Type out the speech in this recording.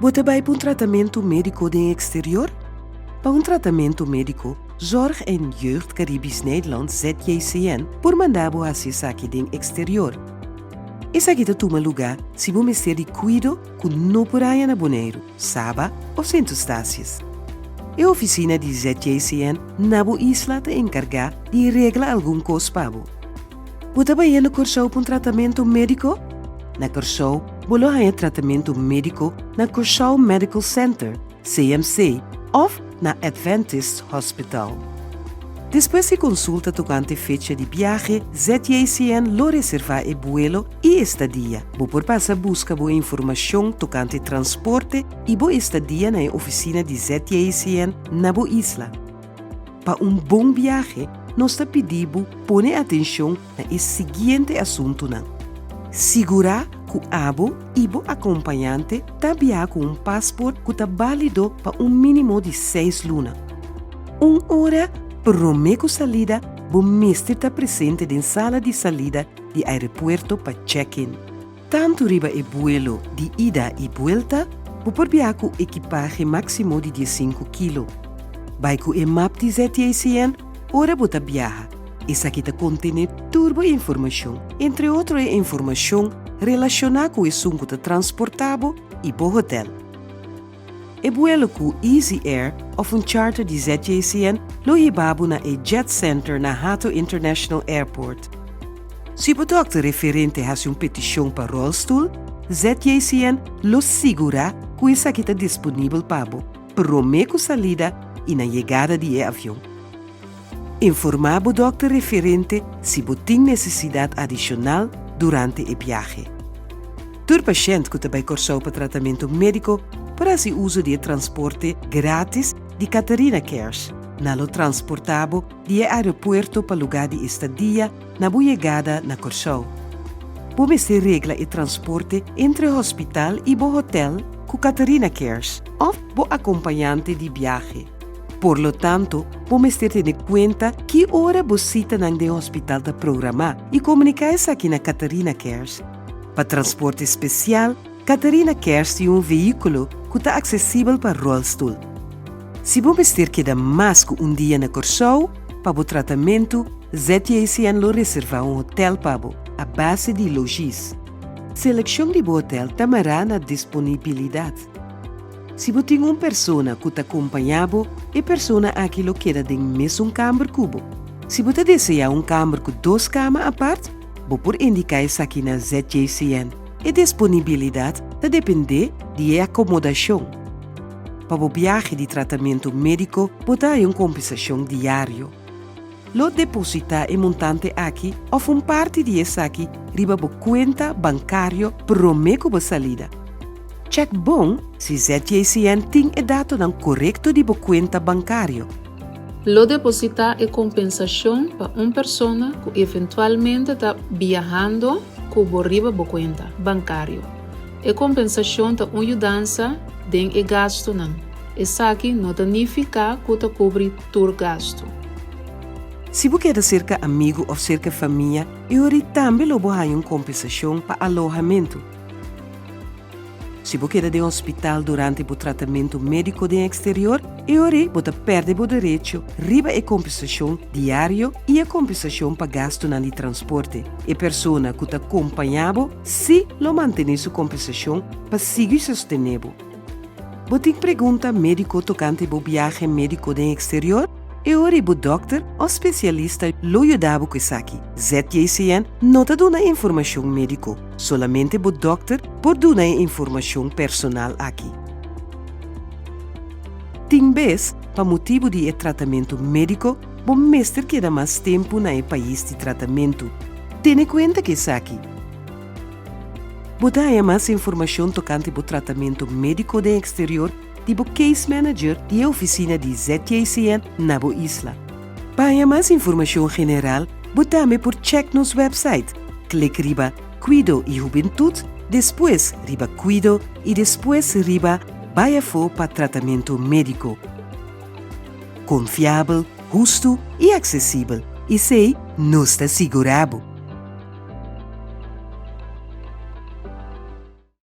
Bo ta bai pa un tratamentu médiko den eksterior? Pa un tratamentu médiko, Zorg en Jeugd Caribisch Nederland, ZJCN, por manda bo hasi esaki den eksterior. Esaki ta tuma lugá si bo mester di kuido ku no por haña na Boneiru, Saba òf Sint Eustatius. E ofisina di ZJCN na bo isla ta enkargá di regla algun kos pa bo. Bo ta bayendo Kòrsou pa un tratamentu médiko? Na Kòrsou bo lo haña tratamentu médiko na Kòrsou Medical Center, CMC, òf na Adventist Hospital. Despues di konsulta tokante fecha di biahe, ZJCN lo reservá e buelo i estadia. Bo por pasa buska bo informashon tokante transporte i bo estadia na e ofisina di ZJCN na bo isla. Pa un bon biahe, nos ta pidi bo pone atenshon na e siguiente asuntunan. Sigurá ku abo i bo akompañante ta biaha ku un pasport ku ta bálido pa un mínimo di seis luna. Un ora promé ku salida bo mester ta presente den sala di salida di aeropuerto pa check-in. Tantu riba e buelo di ida i buelta, bo por biaha ku ekipahe máksimo di diesinku kilo. Bai ku e map di ZJCN ora bo ta biaha. Esaki ta kontené tur bo informashon, entre otro e informashon relashoná ku esun ku ta transportá bo i bo hotèl. E buelo ku Easy Air òf un charter di ZJCN lo hiba bo na e Jet Center na Hato International Airport. Si bo dòkter referente hasi un petishon pa ròlstul, ZJCN lo sigurá ku esaki ta disponibel pa bo promé ku salida i na yegada di e avion. Informá bo dòkter referente si bo tin nesesidat adishonal durante e biahe. Tur pashènt ku ta bai Kòrsou pa tratamentu médiko por hasi uso di e transporte grátis di Catharina Cares. Nan lo transportá bo di e aeropuerto pa lugá di estadia na bo yegada na Kòrsou. Bo mester regla e transporte entre hospital i bo hotèl ku Catharina Cares òf bo akompañante di biahe. Por lo tanto, bo mester tene kuenta ki ora bo sitanan den hospital ta programá i komuniká esaki na Catharina Cares. Pa transporte spesial, Catharina Cares tin un vehíkulo ku ta aksesibel pa ròlstul. Si bo mester keda mas ku un dia na Kòrsou pa bo tratamentu, ZJCN lo reservá un hotèl pa bo a base di logis. Selekshon di bo hotèl ta mará na disponibilidat. Si bo tin un persona ku ta kompañá bo, e persona aki lo keda den mesun kamber ku bo. Si bo ta deseá un kamber ku dos kama apart, bo por indiká esaki na ZJCN. E disponibilidat ta dependé di e akomodashon. Pa bo biahe di tratamentu médiko bo ta haña un kompensashon diario. Lo depositá e montante aki òf un parti di esaki riba bo kuenta bankario promé ku bo salida. Chèk bon si ZJCN tin e datonan korekto di bo kuenta bankario. Lo depositá e kompensashon pa un persona ku eventualmente ta biahando ku bo riba bo kuenta bankario. E kompensashon ta un yudansa den e gastunan. Esaki no ta nifiká ku ta kubri tur gastu. Si bo keda serka amigu òf serka famia, e ora ei tambe lo bo haña un kompensashon pa alohamentu. Si bo keda den hospital durante bo tratamentu médiko den eksterior, e ora ei bo ta pèrdè bo derecho riba e kompensashon diario i e kompensashon pa gastunan di transporte. E persona ku ta kompañá bo sí lo mantené su kompensashon pa sigui sostené bo. Bo tin pregunta médiko tokante bo biahe médiko den eksterior? E ora ei bo dòkter òf spesialista lo yuda bo ku esaki. ZJCN no ta duna informashon médiko, solamente bo dòkter por duna e informashon personal aki. Tin bes, pa motibu di e tratamentu médiko, bo mester keda mas tempu na e pais di tratamentu. Tene kuenta ku esaki. Bo ta haña mas informashon tokante bo tratamentu médiko den eksterior di bo case manager di e ofisina di ZJCN na bo isla. Pa haña mas informashon general, bo tambe por chèk nos wèpsait. Klik riba Kuido i Hubentut, despues riba Kuido i despues riba Bai afó pa tratamentu médiko. Konfiabel, hustu i aksesibel, esei nos ta sigurá bo!